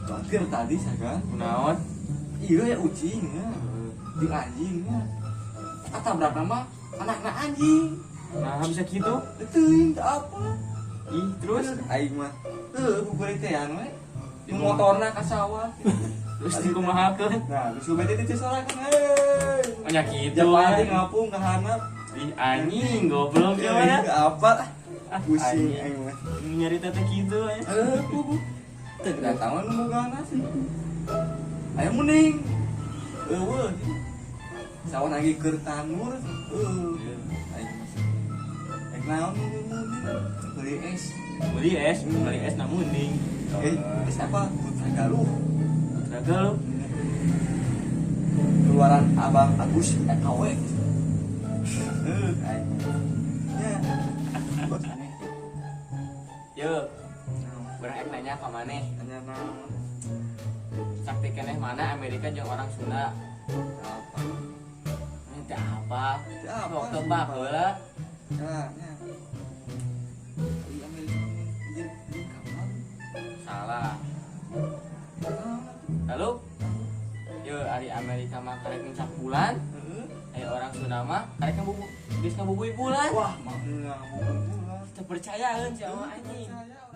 Bakir tadi sagan. Kunaon? Iya ya ucing ya. Di anjing ya. Ah, tabrak nama anakna anjing. Nah, bisa gitu. Teuing teu apa. Ih, terus aing mah heuh kukuritean we. Di motorna ka sawah. Terus dikumahakeun? Nah, geus bete teh sorangan heuy. Oh nya kitu. Japan teh ngapung ka handap. Ih, anjing goblok gimana? Apa? Ah, Pusing anjing. Aing mah. Nyari teh kitu ya. Eh, kuku. Teu kedatangan nu bogana sih. Aya mending. Eueuh. Sawah lagi keur tandur. Heuh. Aing mah. Aing naon nu munding? Beli es. Beli es na munding. Eh, es apa? Putra Galuh. Putra Galuh. Keluaran Abang Agus EKW. Heuh, aing. Ya. Yo, urang ek nanya ka maneh. Nanya naon? Sakti keneh mana Amerika jeung orang Sunda? Apa? Ini teh apa? Teh apa? Sok tebak heula. Ya, ya. Di Amerika jeung jeung kapal. Salah. Lalu, yo ari Amerika mah karek ngecap bulan, Heeh. aya orang Sunda mah karek ngabubu, geus ngabubui bulan. Wah, mah ngabubuy bulan. Teu percayaeun si awak anjing. Percaya.